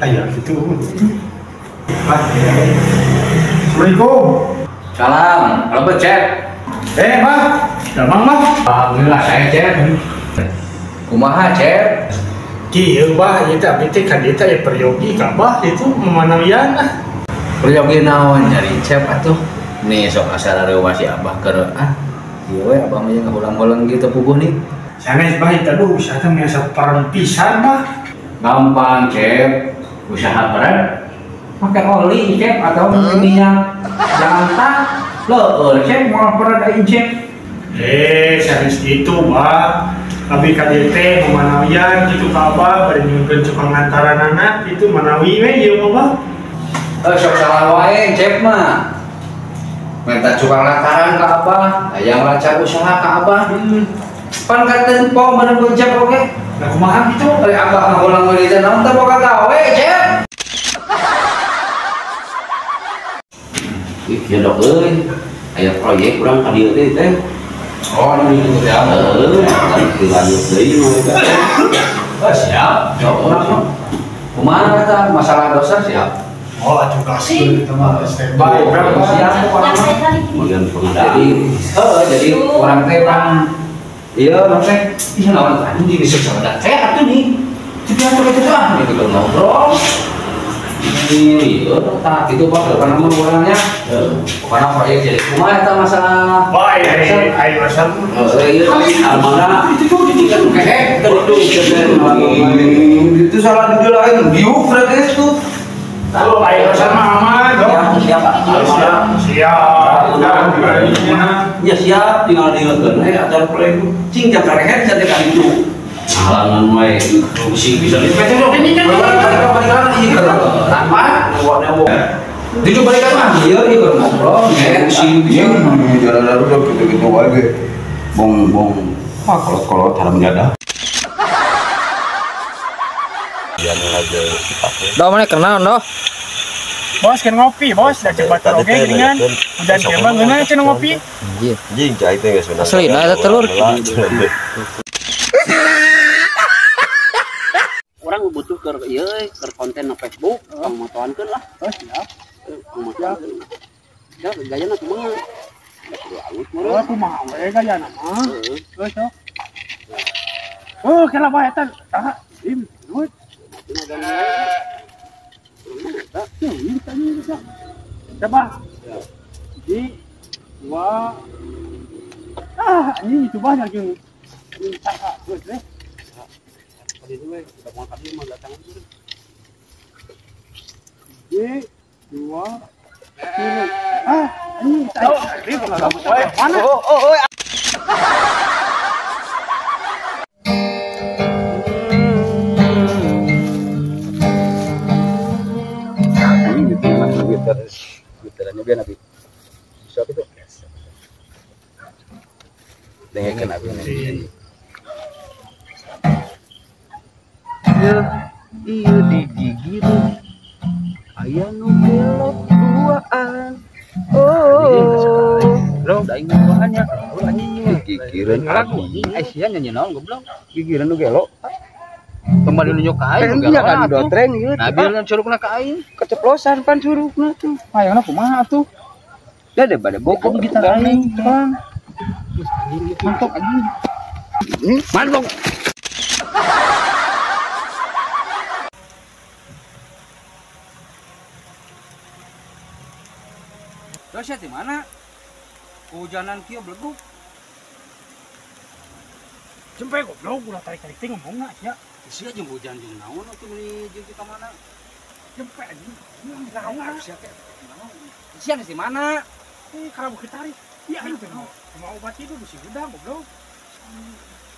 Aya kitu. Ah, Assalamualaikum. Salam, lebet Cep. Bang. Damang, Bang. Alhamdulillah saya Cep. Kumaha Cep? Kieu bah, ieu teh abdi teh ka dieu teh aya peryogi ka bah itu memanawian ah. Peryogi naon nyari Cep atuh. Nih sok asa rareuwas si Abah keur ah. Ieu we Abah mah ngahulang-hulang gitu puguh nih. Sanes bah itu aduh usaha teh biasa pisan bah. Gampang Cep, usaha berat pakai oli Cep atau minyak jangan tak leueur Cep moal pernah aing Cep. Sanes gitu bah. Abi ka dieu teh memanawian kitu ka Abah bari nyungkeun cukang lantaranana kitu manawi we ieu mah bah. Sok salah wae Cep mah. Minta cukang lantaran ka Abah, hayang lancar usaha ka Abah. Pan katen po meunang Cep oge. Nah kumaha gitu? Ari Abah ngahulang meuli teh naon teh boga gawe Cep. Ih, ya dok euy. Aya proyek urang ka dieu teh teh. Oh, anu dieu teh heueuh, dilanjut deui mah eta. Oh, siap. Sok urang mah. Kumaha eta masalah dosa siap. Oh, atuh kasih eta mah standby. Siap urang mah. Bagian pengadaan. Jadi, heueuh, jadi urang teh pan iya, urang teh ih lawan anjing bisa salah teh atuh nih. Tapi atuh kitu ah gitu ngobrol. Iya, tak gitu Pak, depan nama orangnya. Pokoknya proyek jadi kumaha eta masalah. Wah, ayo masalah. Heeh, iya, almana itu kayak itu salah di lain, biuk berarti itu. Halo, ayo sama aman dong. Siap, siap. Ya siap, tinggal diingatkeun we acara proyek cing jam sarehet sia teh ka ditu. Halangan wae, bisi bisa di ini kan tanpa dicoba balikan mah ieu ieu ngobrol bisi bisa jalan lalu gitu-gitu wae ge. Bong-bong. Wah, kolot-kolot haram jadah. Doh mana kenal doh. Bos kan ngopi, bos da cepat oge geuningan. Hujan kieu mah ngeunah cenah ngopi. Anjir. Anjing cai teh geus bener. Asli nah eta telur. Urang butuh keur ieu keur konten na Facebook, pangmotoankeun lah. Oh, siap. Pangmotoankeun. Ya gayana kumaha? Kudu alus meureun. Oh, kumaha we gayana mah. Heeh, sok. Oh, kela bae eta. Saha? Im, duit. Coba di dua ah ini coba lagi di dua ah ini mana oh gitarannya biar nabi bisa gitu dengekeun abi nih ya iya digigit aya nu belok duaan oh bro da aing duaan nya anjing gigireun anjing sia nyanyi naon goblok gigireun nu gelo kembali nunjuk ka aing nu gelo kan dotreng ieu nah biar curugna ka aing keceplosan pan curugna tuh hayangna kumaha atuh da deh bade bokong gitar aing pan mantap anjing mantap. Terus ya di mana? Kehujanan kieu beleguk. Jempe goblok ulah tarik-tarik teh ngomongna sia. Sia jeung hujan jeung naon atuh meuni jeung ka mana? Jempe anjing. Naon sia teh? Sia di mana? Kalau bukit tarik. Iya aing teh mau obat itu bisi hudang goblok.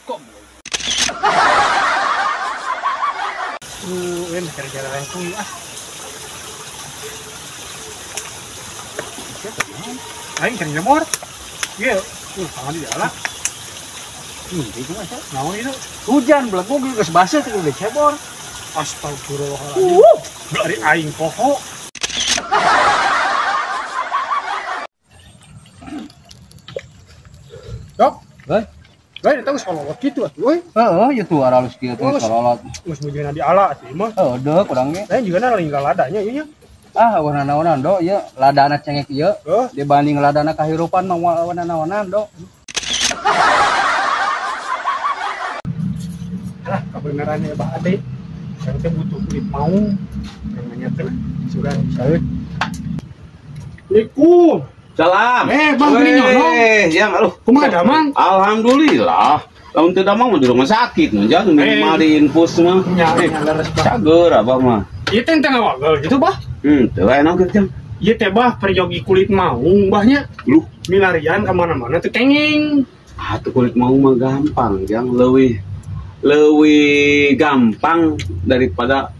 Kok ini cari jalan kuy ah. Aing cari jemur. Iya, tangan di jalan. Itu mah naon itu? Hujan beleguk geus baseuh teh udah cebor. Astagfirullahaladzim. Dari aing poho. Dok. Hei. Lain eta geus kolot kitu atuh euy. Heeh, ieu tuh aralus kieu teh kolot. Geus mujana diala atuh mah. Heuh, deuk urang ge. Lain juga na lain ladanya ieu nya. Ah, warna-naonan do ieu ladana cengek ieu dibanding ladana kahirupan mah warna-naonan do. Alah, kebenaran ya Bah Ade. Urang teh butuh kulit maung. Urang nanya teh sugan saeut. Assalamualaikum. Salam. Bang geuning nyonong. Yang aduh, kumaha damang? Alhamdulillah. Lamun teu damang mah di rumah sakit mun jang minimal di infus mah. Nya, leres Bah. Cager abah mah. Ieu teh teu ngawagel gitu Bah. Teu aya naon kieu. Ieu teh Bah peryogi kulit maung Bahnya. Luh, milarian ka mana-mana teu kenging. Ah, tuh kulit maung mah gampang, jang leuwih leuwih gampang daripada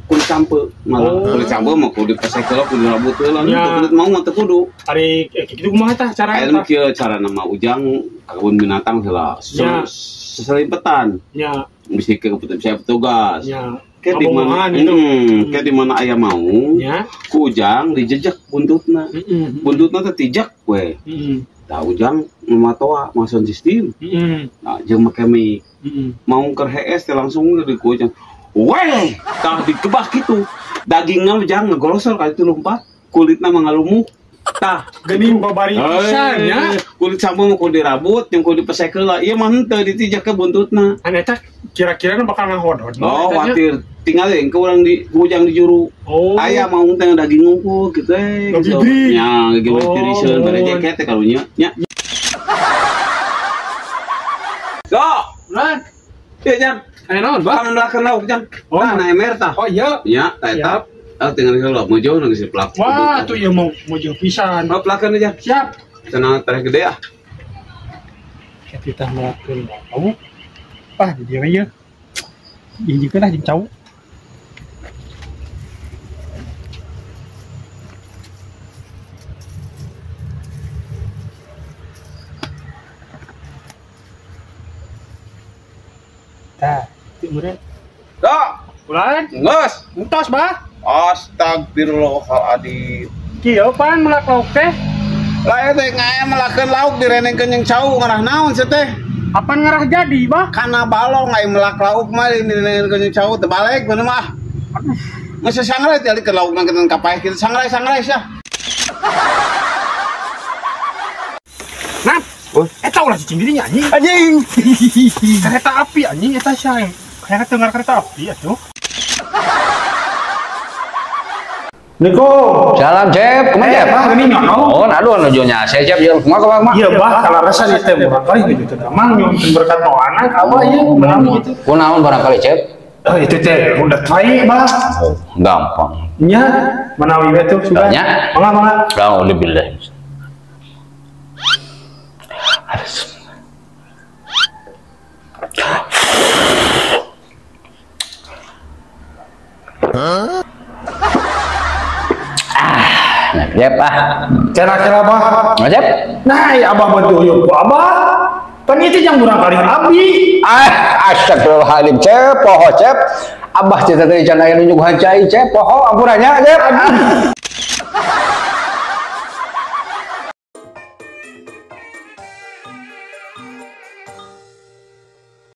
kulit campe. Malah kulit campe mah kudu dipesek heula, kudu dirabut heula. Ya. Kulit maung mah teu kudu. Ari kitu kumaha tah carana? Aya kieu carana mah ujang ka kebun binatang heula. Seselimpetan. Ya. Bisi ke saya petugas. Ya. Kayak di mana kayak di mana aya maung, ya. Ku ujang dijejak buntutna. Buntutna teh tijak we. Tah ujang matoa mason sistem. Nah, jeung make mic. Maung keur hees teh langsung di ku ujang. Weh, tah digebah kitu. Dagingna ujang ngegolosor ka itu lompat, kulitna mah ngalumuh. Tah, geuning babari pisan nya. Kulit sampo mah kudu dirabut, jeung kudu dipesek heula. Ieu mah henteu ditijak ke buntutna. Anu eta kira-kira bakal ngahodod. Oh, khawatir. Tinggal ke urang di ujang di juru. Oh. Aya maung teh daging ngumpul kitu eh. Nya, geuning tiriseun bare jaket teh karunya nya. Go, Lan. Ieu jang. Aya naon, Bah? Panglakeun lauk jang. Oh, tah na ember tah. Oh iya. Nya, tah eta. Ah, tinggal heula mojo nu geus plak. Wah, tuh ieu mau mojo pisan. Oh, pelakeun aja. Siap. Cenah teh gede ah. Kita melakeun lauk. Ah, di dieu ieu. Hijikeun ah jeung cau. Tah, ieu meureun. Dok, ulan. Geus, entos, Bah. Astagfirullahaladzim. Kieu pan melak lauk teh. Lah teh ngae melakeun lauk direnengkeun jeung cau ngarah naon sih teh? Apan ngarah jadi, Bah? Kana balong aing melak lauk mah direnengkeun jeung cau teu balik bener mah. Aduh, geus sangrai teh alikeun lauk nangkeun ka paeh kitu sangrai-sangrai sia. Nah, eta ulah cicing dirinya anjing. Anjing. Kereta api anjing eta sia. Kayak dengar kereta api atuh. Niko. Salam Cep, kumaha Cep? Bah, geuning nyonong. Oh, aduh nuju nya saya Cep jeung kumaha kumaha kumaha. Iya, Bah, kalarasan ieu teh barangkali nuju teu damang nyuhunkeun berkat doana ka Abah ieu menawi gitu. Kunaon barangkali Cep? Oh, itu teh udah try, Bah. Oh, gampang. Nya, menawi we tuh sudah. Nya. Mangga, mangga. Alhamdulillah. Hah? Cep ah. Kira-kira Abah. Cep. Nah, ya Abah bantu uyuk ku Abah. Pan itu yang murang kali abi. Ah, astagfirullahaladzim Cep, poho Cep. Abah cerita tadi can aya nunjuk hancai Cep, poho ampurannya Cep.